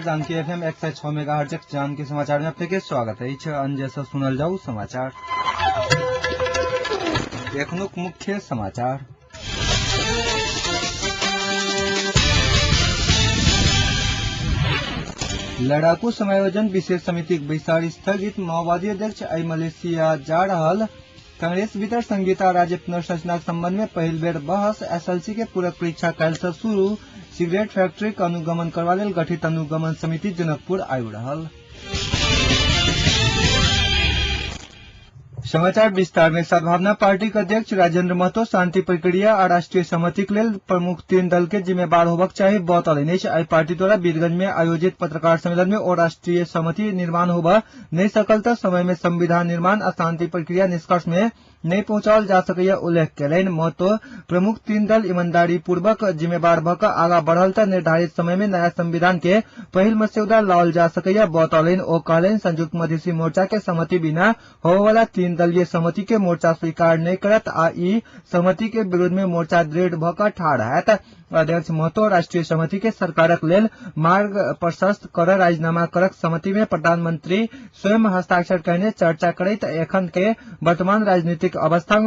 नमस्कार, Janaki FM 106 megahertz Janaki समाचार में अपने के स्वागत है। अंजय से सुनल जाऊ समाचार। एखनुक मुख्य समाचार। लड़ाकू समायोजन विशेष समितिक बैसार स्थगित। माओवादी अध्यक्ष आई मलेशिया जा रहल। कांग्रेस भीतर संगीता राज्य पुनर्संरचना संबंध में पहिल बेर बहस। एसएलसी के पूरक परीक्षा काल्हि से शुरू। सिगरेट फैक्ट्री के अनुगमन करवा लेल गठित अनुगमन समिति जनकपुर आबि रहल। समाचार विस्तार में सद्भावना पार्टी के अध्यक्ष राजेंद्र महतो शांति प्रक्रिया आ राष्ट्रीय सहमति के लेल प्रमुख तीन दल के जिम्मेवार होबाक चाही बतौलनि अछि। आइ पार्टी द्वारा वीरगंज में आयोजित पत्रकार सम्मेलन में ओ राष्ट्रीय सहमति निर्माण होबा नहि सकल तऽ समय में संविधान निर्माण आ शांति प्रक्रिया निष्कर्ष में नहि पहुंचाओल जा सकैया उल्लेख केलनि। महतो प्रमुख तीन दल ईमानदारी पूर्वक जिम्मेवार भऽ कऽ आगाँ बढ़ल तऽ निर्धारित समय में नया संविधान के पहिल मस्यौदा लाओल जा सकैया बतौलनि। ओ कहलनि, संयुक्त मधेसी मोर्चा के सहमति बिना होबयवला तीन दलीय सहमति के मोर्चा स्वीकार नहि करत आ ई सहमति के विरोध में मोर्चा दृढ़ भऽ कऽ ठाढ़ हैत। अध्यक्ष महतो राष्ट्रीय सहमति के सरकारक लेल मार्ग प्रशस्त कर राजीनामा करक सहमति में प्रधानमंत्री स्वयं हस्ताक्षर कयने चर्चा करैत एखन के वर्तमान राजनीतिक अवस्था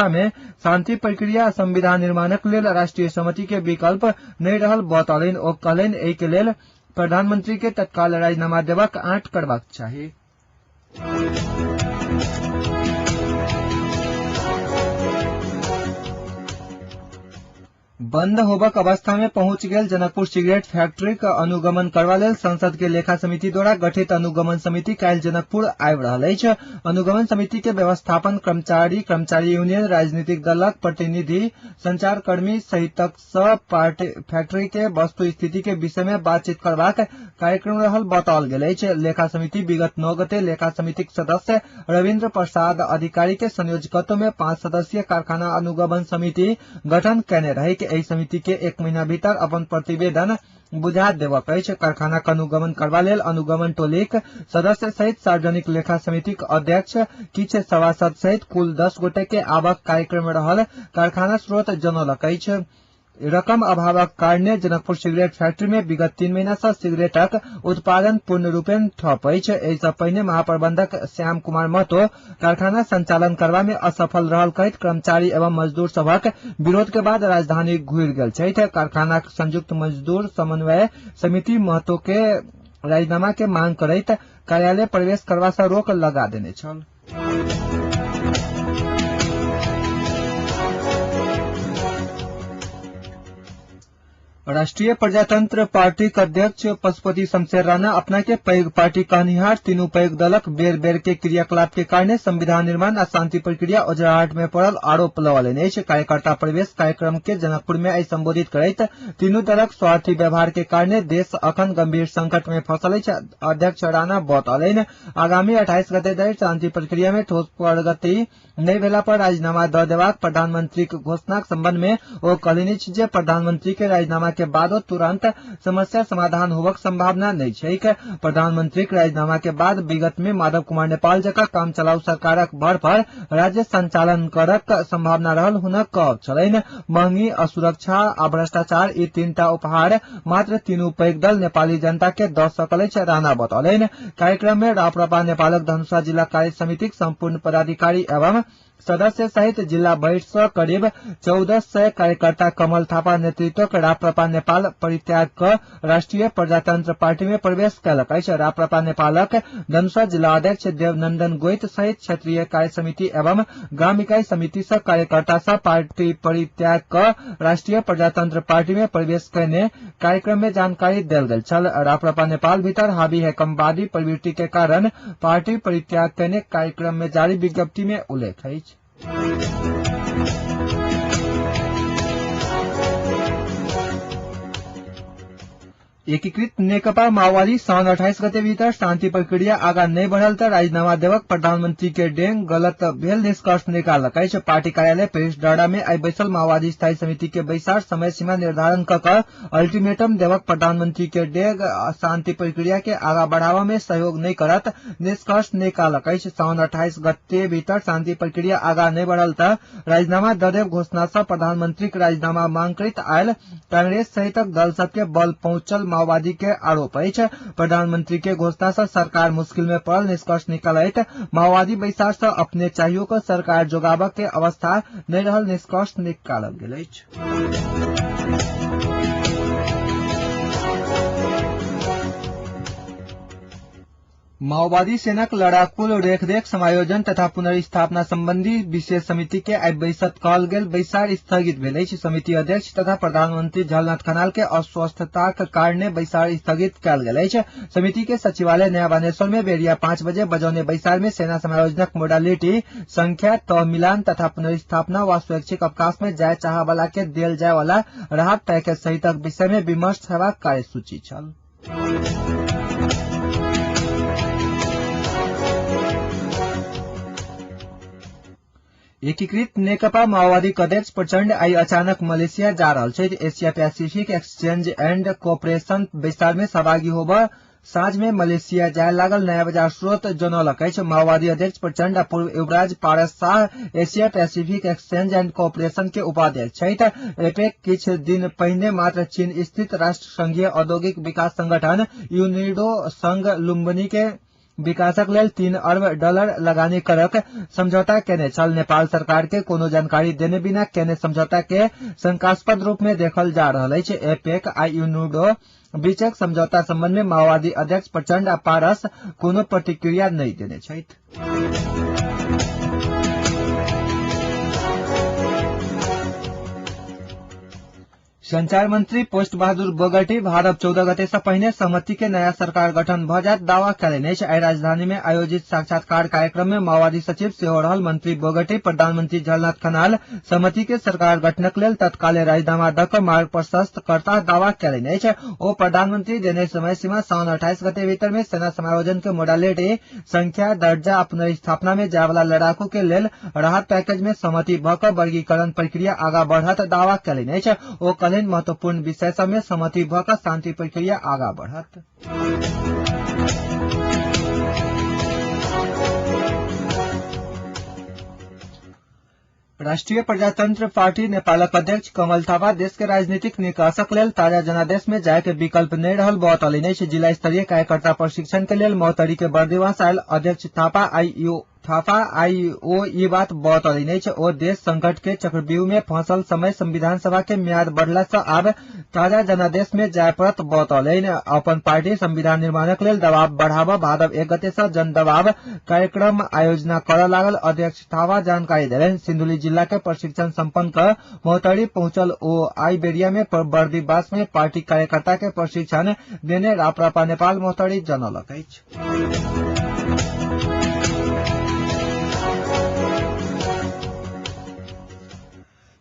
में शांति प्रक्रिया आ संविधान निर्माणक लेल राष्ट्रीय सहमति के विकल्प नहि रहल बतौलनि। ओ कहलनि, एहि के लेल प्रधानमंत्री के तत्काल राजीनामा देबाक आँट करबाक चाही। बंद होबक अवस्था में पहुंच गेल जनकपुर सिगरेट फैक्ट्री के अनुगमन करवा लेल संसद के लेखा समिति द्वारा गठित अनुगमन समिति काल्हि जनकपुर आबि रहल अछि। अनुगमन समिति के व्यवस्थापन कर्मचारी, कर्मचारी यूनियन, राजनीतिक दलक प्रतिनिधि, संचारकर्मी सहितक सँ पार्टी फैक्ट्री के वस्तु स्थिति के विषय में बातचीत करबाक कार्यक्रम रहल बताओल गेल अछि। लेखा समिति विगत 9 गते लेखा समितिक सदस्य रविन्द्र प्रसाद अधिकारी के संयोजकत्व में 5 सदस्यीय कारखाना अनुगमन समिति गठन केने रहे। एहि समिति के 1 महीना भीतर अपन प्रतिवेदन बुझा देबक अछि। कारखाना के अनुगमन करबा लेल अनुगमन टोलीक सदस्य सहित सार्वजनिक लेखा समितिक अध्यक्ष, किछ सभासद सहित कुल 10 गोटे के आवक कार्यक्रम रहल कारखाना स्रोत जनौलक अछि। रकम अभावक कारणे जनकपुर सिगरेट फैक्ट्री में विगत 3 महीना से सिगरेटक उत्पादन पूर्ण रूपेण ठप अछि। एहि से पहिने महाप्रबंधक श्याम कुमार महतो कारखाना संचालन करबा में असफल रहल कहैत कर्मचारी एवं मजदूर सभक विरोध के बाद राजधानी घुरि गेल छथि। कारखानाक संयुक्त मजदूर समन्वय समिति महतो के राजीनामा के मांग करैत कार्यालय प्रवेश करबा से रोक लगा देने छल। राष्ट्रीय प्रजातंत्र पार्टी के अध्यक्ष पशुपति शमशेर राणा अपना के पैघ पार्टी कहनिहार तीनू पैघ दलक बेर बेर के क्रियाकलाप के कारणे संविधान निर्माण आ शांति प्रक्रिया ओझराहट में पड़ल आरोप लगौलनि अछि। कार्यकर्ता प्रवेश कार्यक्रम के जनकपुर में आइ संबोधित करैत तीनू दलक स्वार्थी व्यवहार के कारणे देश अखन गंभीर संकट में फंसल अछि। अध्यक्ष राणा बतौलनि, आगामी 28 गते धरि शांति प्रक्रिया में ठोस प्रगति नहि भेला पर राजीनामा दऽ देबाक प्रधानमंत्रीक घोषणाक संबंध में ओ कहलनि अछि जे प्रधानमंत्री के राजीनामा के बादो तुरंत समस्या समाधान होबक संभावना नहि छैक। प्रधानमंत्रीक राजीनामा के बाद विगत में माधव कुमार नेपाल जकाँ काम चलाऊ सरकारक भर पर राज्य संचालन करक संभावना रहल हुनक कहब छलनि। महंगी, असुरक्षा आ भ्रष्टाचार ई 3टा उपहार मात्र तीनू पैघ दल नेपाली जनता के दऽ सकल अछि, राणा बतौलनि। कार्यक्रम में राप्रपा नेपालक धनुषा जिला कार्य समितिक सम्पूर्ण पदाधिकारी एवं सदस्य सहित जिला भरि सँ करीब 1400 कार्यकर्ता कमल थापा नेतृत्वक राप्रपा नेपाल परित्याग क राष्ट्रीय प्रजातंत्र पार्टी में प्रवेश कयलक अछि। राप्रपा नेपालक धनुषा जिला अध्यक्ष देवनंदन गोइत सहित क्षेत्रीय कार्य समिति एवं ग्राम इकाई समिति सँ कार्यकर्ता सँ पार्टी परित्याग क राष्ट्रीय प्रजातंत्र पार्टी में प्रवेश कयने कार्यक्रम में जानकारी देल गेल छल। राप्रपा नेपाल भीतर हावी हैकमवादी प्रवृत्ति के कारण पार्टी परित्याग कयने कार्यक्रम में जारी विज्ञप्ति में उल्लेख अछि। एकीकृत नेकपा माओवादी साउन 28 गते भीतर शांति प्रक्रिया आगाँ नहि बढ़ल तऽ राजीनामा देबक प्रधानमंत्री के डेंग गलत भेल निष्कर्ष निकाललक अछि। पार्टी कार्यालय पेरिस डाँडा में आइ बैसल माओवादी स्थायी समिति के बैसार समय सीमा निर्धारण क कऽ अल्टीमेटम देबक प्रधानमंत्री के डेग शांति प्रक्रिया के आगाँ बढ़ावा में सहयोग नहि करत निष्कर्ष निकालक अछि। साउन 28 गते भीतर शांति प्रक्रिया आगाँ नहि बढ़ल तऽ राजीनामा दऽ देब घोषणा सँ प्रधानमंत्रीक राजीनामा मांग करैत आयल कांग्रेस सहितक दल सबके बल पहुंचल माओवादी के आरोप अछि। प्रधानमंत्री के घोषणा से सरकार मुश्किल में पड़ल निष्कर्ष निकालैत माओवादी बैसार से अपने चाहियो के सरकार जोगाबऽ के अवस्था नहि रहल निष्कर्ष निकालल गेल अछि। माओवादी सेनाक लड़ाकुल रेखदेख समायोजन तथा पुनर्स्थापना संबंधी विशेष समिति के आइ बैसक कहल गेल बैसार स्थगित भेल अछि। समिति अध्यक्ष तथा प्रधानमंत्री झलनाथ खनाल के अस्वस्थताक कारणे बैसार स्थगित कयल गेल अछि। समिति के सचिवालय नया बानेश्वर में बेरिया 5 बजे बजौने बैसार में सेना समायोजनक मोडालिटी संख्या तह मिलान तथा पुनर्स्थापना व स्वैच्छिक अवकाश में जाय चाहऽ वाला के देल जाय वाला राहत पैकेज सहितक विषय में विमर्श हेबाक कार्यसूची छल। एकीकृत नेकपा माओवादी अध्यक्ष प्रचण्ड आइ अचानक मलेशिया जा रहल छथि। Asia Pacific exchange and cooperation बैसार में सहभागी होबऽ साँझ में मलेशिया जाय लागल नया बजार स्रोत जनौलक अछि। माओवादी अध्यक्ष प्रचण्ड आ पूर्व युवराज Paras Shah Asia Pacific exchange and cooperation के उपाध्यक्ष छथि। एपेक किछु दिन पहिने मात्र चीन स्थित राष्ट्र संघीय औद्योगिक विकास संगठन यूनिडो संघ लुम्बनी के विकासक लेल $3 अरब लगानी करक समझौता केने छल। नेपाल सरकार के कोनो जानकारी देने बिना केने समझौता के शंकास्पद रूप में देखल जा रहल अछि। एपेक आ यूनिडो बीचक समझौता संबंध में माओवादी अध्यक्ष प्रचण्ड आ पारस कोनो प्रतिक्रिया नहि देने छथि। संचार मंत्री पोस्ट बहादुर बोगटी भादव 14 गते से पहिने सहमति के नया सरकार गठन भ जायत दावा कयलनि अछि। आइ राजधानी में आयोजित साक्षात्कार कार्यक्रम में माओवादी सचिव सेहो रहल मंत्री बोगटी प्रधानमंत्री झलनाथ खनाल सहमति के सरकार गठनक लेल तत्काले राजीनामा द क मार्ग प्रशस्त करता दावा कयलनि अछि। ओ प्रधानमंत्री देने समय सीमा साउन 28 गते भीतर में सेना समायोजन के मोडालिटी संख्या दर्जा आ पुनर्स्थापना में जायवाला लड़ाकू के लेल राहत पैकेज में सहमति भ क वर्गीकरण प्रक्रिया आगा बढ़त दावा कयलनि अछि। ओ कहलनि महत्वपूर्ण विषय सब में सहमति भ क शांति प्रक्रिया आगा बढ़त। राष्ट्रीय प्रजातंत्र पार्टी नेपालक अध्यक्ष कमल थापा देश के राजनीतिक निकासक लेल ताजा जनादेश में जाय के विकल्प नहि रहल बतौलनि अछि। जिला स्तरीय कार्यकर्ता प्रशिक्षण के लेल महोत्तरी के बर्दिवास आयल अध्यक्ष थापा आई ओ ई बात बतौलनि अछि। ओ देश संकट के चक्रव्यूह में फंसल समय संविधान सभा के म्याद बढ़ला से आब ताजा जनादेश में जाय पड़त बतौलनि। अपन पार्टी संविधान निर्माणक लेल दबाव बढ़ाबऽ भादव 1 गते से जनदबाव कार्यक्रम आयोजना करऽ लागल अध्यक्ष थापा जानकारी देलनि। सिन्धुली जिला के प्रशिक्षण सम्पन्न क महोत्तरी पहुंचल ओ आई बेरिया में बर्दिवास में पार्टी कार्यकर्ता के प्रशिक्षण देने राप्रपा नेपाल महोत्तरी जनौलक अछि।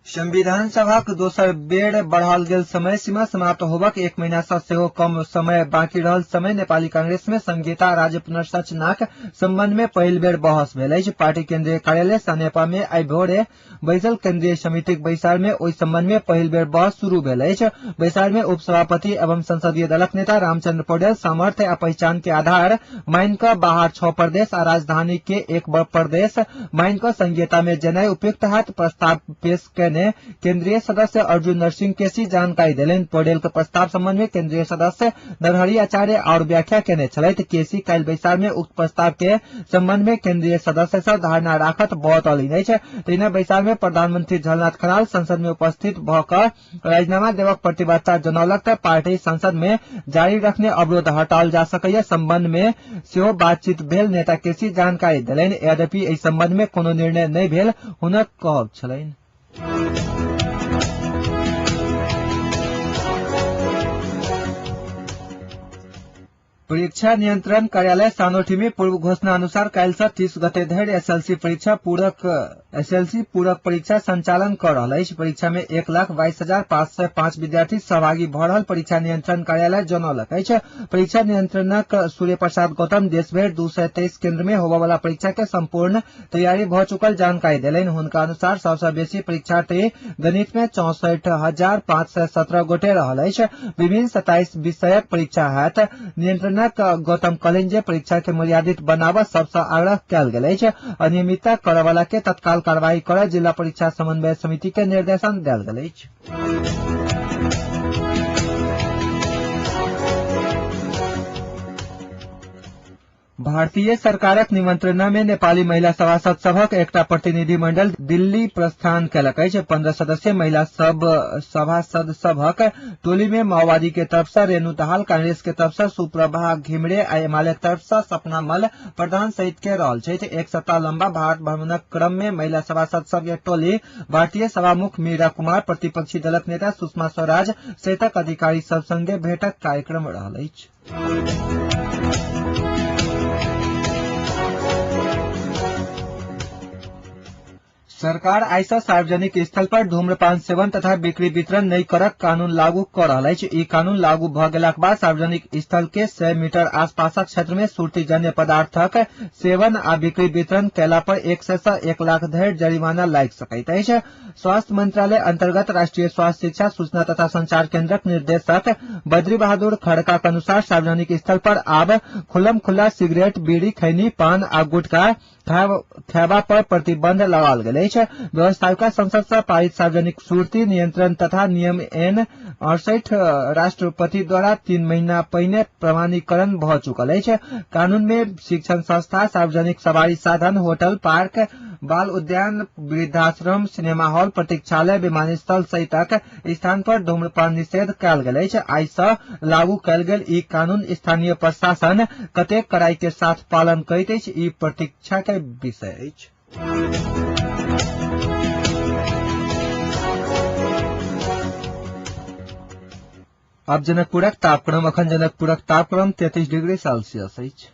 संविधान सभाक दोसर बेर बढ़ाओल गेल समय सीमा समाप्त होबक 1 महीना सँ सेहो कम समय बाँकी रहल समय नेपाली कांग्रेस में संघीयता राज्य पुनर्संरचनाक संबंध में पहिल बेर बहस भेल अछि। पार्टी केन्द्रीय कार्यालय सनेपा में आइ भोरे बैसल केन्द्रीय समितिक बैसार में ओहि संबंध में पहिल बेर बहस शुरू भेल अछि। बैसार में उपसभापति एवं संसदीय दलक नेता रामचंद्र पौडेल सामर्थ्य आ पहिचान के आधार मान क बाहर 6 प्रदेश आ राजधानी के 1 प्रदेश मान क संघीयता में जेनाइ उपयुक्त हैत प्रस्ताव पेश केने केन्द्रीय सदस्य अर्जुन नरसिंह केसी जानकारी देलनि। पौडेल के प्रस्ताव संबंध में केन्द्रीय सदस्य नरहरि आचार्य और व्याख्या केने छलथि। केसी काल्हि बैसार में उक्त प्रस्ताव के संबंध में केन्द्रीय सदस्य सब धारणा राखत बतौलनि अछि। तहिना बैसार में प्रधानमंत्री झलनाथ खनाल संसद में उपस्थित भ क राजीनामा देबक प्रतिबद्धता जनौलक त पार्टी संसद में जारी रखने अवरोध हटाओल जा सकैया संबंध में सेहो बातचीत भेल नेता केसी जानकारी देलनि। यद्यपि एहि संबंध में कोनो निर्णय नहि भेल हुनक कहब छलनि। परीक्षा नियंत्रण कार्यालय सानोठी में पूर्व घोषणा अनुसार काल्हि सँ 30 गते धरि एसएलसी पूरक परीक्षा संचालन क रहल अछि। परीक्षा में 1,22,505 विद्यार्थी सहभागी भ रहल परीक्षा नियंत्रण कार्यालय जनौलक अछि। परीक्षा नियंत्रणक सूर्य प्रसाद गौतम देशभरि 223 केन्द्र में होबयवला परीक्षा के संपूर्ण तैयारी भ चुकल जानकारी देलनि। हुनका अनुसार सबसँ बेसी परीक्षार्थी गणित में 64,517 गोटे रहल अछि। विभिन्न 27 विषयक परीक्षा हैत। नियंत्रण गौतम कहलनि जे परीक्षा के मर्यादित बनाबऽ सबसँ आग्रह कयल गेल अछि। अनियमितता करऽवला के तत्काल कार्रवाई करऽ जिला परीक्षा समन्वय समिति के निर्देशन देल गेल अछि। भारतीय सरकारक निमंत्रणा में नेपाली महिला सभासद सभक एकटा प्रतिनिधि मंडल दिल्ली प्रस्थान केलक अछि। 15 सदस्यीय महिला सब सभासद सभक टोली में माओवादी के तरफ से रेणु दाहाल, कांग्रेस के तरफ से सुप्रभा घिमिरे आ एमाले के तरफ से सपना मल प्रधान सहित के रहल छथि। एक सप्ताह लंबा भारत भ्रमणक क्रम में महिला सभासद सब के टोली भारतीय सभामुख मीरा कुमार, प्रतिपक्षी दलक नेता सुषमा स्वराज सहितक अधिकारी सब संगे भेटक कार्यक्रम रहल अछि। सरकार आइ सँ सार्वजनिक स्थल पर धूम्रपान सेवन तथा बिक्री वितरण नहि करक कानून लागू क रहल अछि। ई कानून लागू भ गेलाक बाद सार्वजनिक स्थल के 100 मीटर आसपासक क्षेत्र में सुर्तीजन्य पदार्थक सेवन आ बिक्री वितरण कयला पर 100 सँ 1 लाख धरि जरिमाना लागि सकैत अछि। स्वास्थ्य मंत्रालय अंतर्गत राष्ट्रीय स्वास्थ्य शिक्षा सूचना तथा संचार केन्द्रक निर्देशक बद्री बहादुर खड़का के अनुसार सार्वजनिक स्थल पर आब खुलम खुल्ला सिगरेट, बीड़ी, खैनी, पान आ गुटखा खेबा पर प्रतिबंध लगाओल गेल अछि। व्यवस्थापिका संसद से पारित सार्वजनिक सुर्ती नियंत्रण तथा नियम एन 68 राष्ट्रपति द्वारा 3 महीना पहिने प्रमाणीकरण भ चुकल अछि। कानून में शिक्षण संस्था, सार्वजनिक सवारी साधन, होटल, पार्क, बाल उद्यान, वृद्धाश्रम, सिनेमा हॉल, प्रतीक्षालय, विमानस्थल सहितक स्थान पर धूम्रपान निषेध कयल गेल अछि। आइ सँ लागू कयल गेल ई कानून स्थानीय प्रशासन कतेक कड़ाई के साथ पालन करैत अछि, ई प्रतीक्षा के विषय अछि। अब जनकपुरक तापक्रम। अखन जनकपुरक तापक्रम 33 डिग्री सेल्सियस अछि।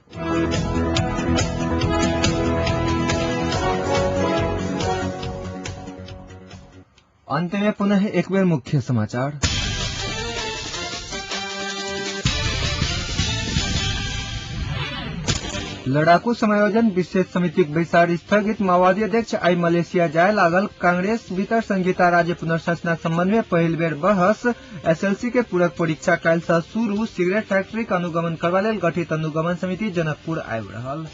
अंत में पुनः एक बेर मुख्य समाचार। लड़ाकू समायोजन विशेष समितिक बैसार स्थगित। माओवादी अध्यक्ष आई मलेशिया जाय लागल। कांग्रेस भीतर संहिता राज्य पुनर्संरचना संबंध में पहिल बेर बहस। एसएलसी के पूरक परीक्षा काल्हि सँ शुरू। सिगरेट फैक्ट्री के अनुगमन करबा लेल गठित अनुगमन समिति जनकपुर आबि रहल।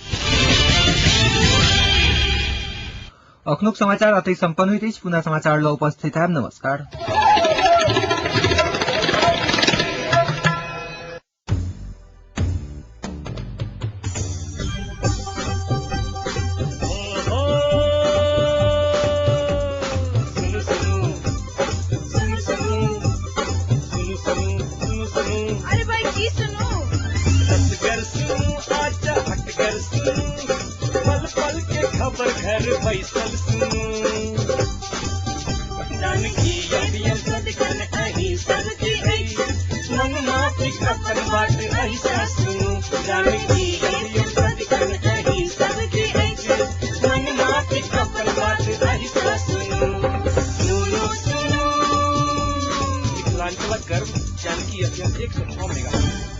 अखनुक समाचार अतै सम्पन्न होइत अछि। पुनः समाचार ल उपस्थित हैब। नमस्कार। अरे भाई की सुनू, पल पल के खबर घर बैसल सुनू, जानकी सदखन अही सबकी अछि, मन माफिक अपन बात ऐसा सुनू, जानकी सदखन अही सबकी अछि, मन माफिक अपन बात ऐसा सुनू, सुनू सुनू। मिथिलांचलक गर्व जानकी एफएम 106 मेगाहर्ट्ज।